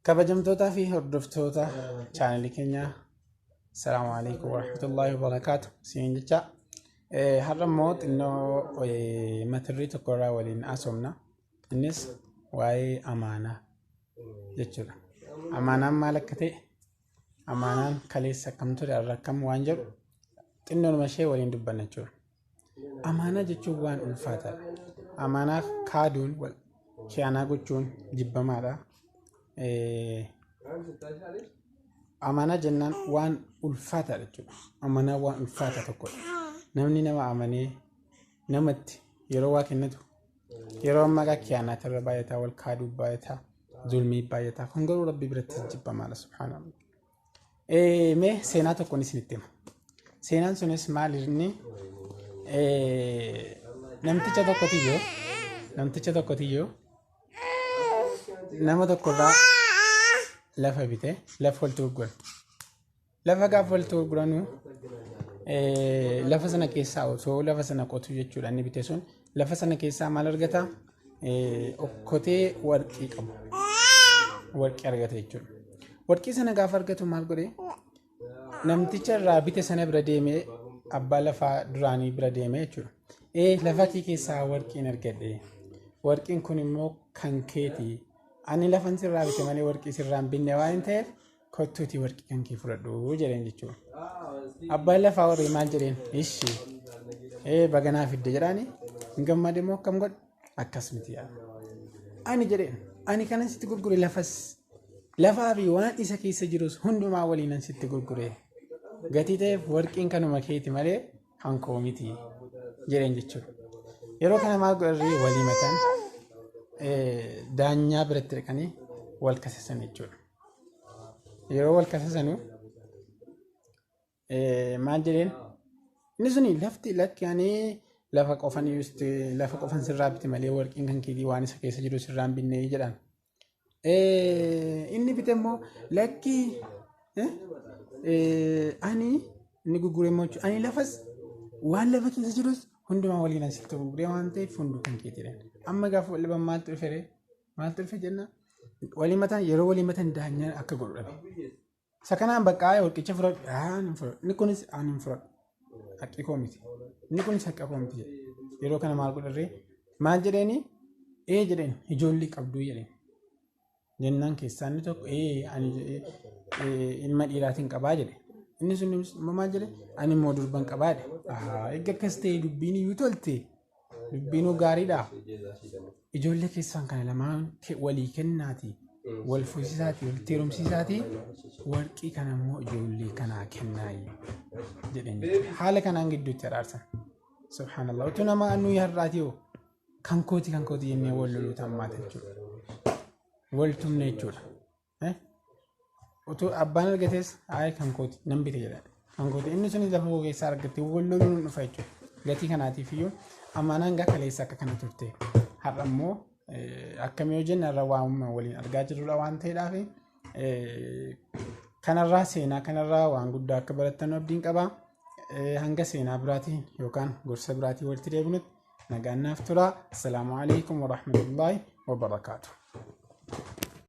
Kabajamtootaa fi hordoftoota chaanalii keenyaa, Assalaamu alaikum warahmatullahi wabarakaatu siin jecha. Har'a immoo xinnoo mata duree tokko irraa waliin haasofna. Innis waa'ee amaanaa jechuudha. Amaanaan maal akka ta'e, amaanaan kaleessa akkam ture, har'a akkam waan jedhu xinnoonuma ishee waliin dubbanna jechuudha. Amaanaa jechuun waan ulfaataadha. Amaanaa kaaduun, khiyaanaa gochuun jibbamaadha. Amaanaa jennaan waan ulfaataadha jechuudha. Amaanaa waan ulfaataa tokkodha. Namni nama amanee namatti yeroo waa kennatu, yeroo ammaa kaa khiyaanaa irra baay'ataa, wal kaaduu baay'ataa, zulmii baay'ataa. Kun garuu Rabbi biratti jibbamaadha, subhaanallah. Mee seenaa tokkoon isinitti hima. Seenaan sunis maal inni? Namticha tokkotiyyoo nama tokkorraa lafa bite, lafa walitti gurguran. Lafa gaafa walitti gurguranuu, lafa sana keessaa osoo lafa sana qotu jechuudha, inni bite sun lafa sana keessaa maal argata? Okkotee warqii qabu. Warqii argata jechuudha. Warqii sana gaafa argatu maal godhee? Namticha irraa bite sana bira deemee, abbaa lafaa duraanii bira deemee jechuudha. "Ee, lafa kee keessaa warqiin argadhe. Warqiin kun immoo kan keeti. Ani lafan sirraa bite malee warqii sirraa hin binne waan ta'eef, kottuutii warqii kan kee fudhadhu," jedheen jechuudha. Abbaan lafaa warri maal jedheen? "Ishi, ee, baganaa fidde," jedhaani. Hin gammade immoo akkam godhe? "Akkas miti yaa. Ani," jedheen, "ani kanan sitti gurgure lafas, lafaa fi waan isa keessa jirus hundumaa waliinan sitti gurgure. Gatii ta'eef warqiin kanuma keeti malee kan koo miti," jedheen jechuudha. Yeroo kana maal godharree? Walii mataan daanyaa biratti dhaqanii wal kasasan jechuudha. Yeroo wal kasasanu maal jedheen inni suni? "Lafti lakki, ani lafa qofan lafa qofan sirraa bite malee warqiin kan keetii waan isa keessa jiru sirraa hin binne," jedhan. Inni bite immoo, "Lakki, ani," inni gurgure immoo, "ani lafas waan lafa keessa jirus hundumaa waliin asitti gurguree waan ta'eef hunduu kan keetii," jedhan. Amma gaafa wal dhaban maaltu dhufe ree? Maaltu dhufe jenna? Walii mataan yeroo walii mataan daanyaan akka godhu dhabe. Isa kanaan, "Bakka warqicha fudhadhu." "Ani hin fudhadhu." Inni kunis, "Ani hin fudhadhu. Haqqi koo miti." Inni kunis, "Haqa koo miti," jedhe. Yeroo kana maal godharree? Maal jedheeni? "Ee," jedheen, "ijoollee qabduu?" jedheen. Jennaan keessaa inni tokko, "Ee, ani ilma dhiiraatiin qabaa," jedhe. Inni sun immoo maal jedhe? "Ani immoo durban qabaa," jedhe. "Ahaa, eegga akkas ta'e dubbiin iyyuu tolte. Dubbiinuu gaariidha. Ijoollee keessan kana lamaan walii kennaati. Wal fuusisaati, walitti heerumsiisaati. Warqii kana immoo ijoollee kanaa kennaayi," jedheen jechuudha. Haala kanaan gidduutti araarsan. Subhaanallah. Utuu nama nuyi har'aati hoo, kan kooti, kan kooti jennee wal loluu tammaata jechuudha. Wal tumne jechuudha. Utuu abbaan argates, "Ayi, kan kooti, nan bite," jedha. "Kan kooti." Inni sunis, "Lafa koo keessaa argatte," wal loluun dhufa jechuudha. Gatii kanaatiif iyyuu amaanaan gaa kaleessa akka kana turte. Har'a immoo akkamii yoo jenne, har'a waan waliin argaa jirrudha waan ta'eedhaaf, kanarraa seenaa kanarraa waan guddaa akka barattan abdiin qaba. Hanga seenaa biraatiin yookaan gorsa biraatiin walitti deebinutti nagaan naaf tura. Assalaamu alaikum warahmatullaahi wabarakaatu.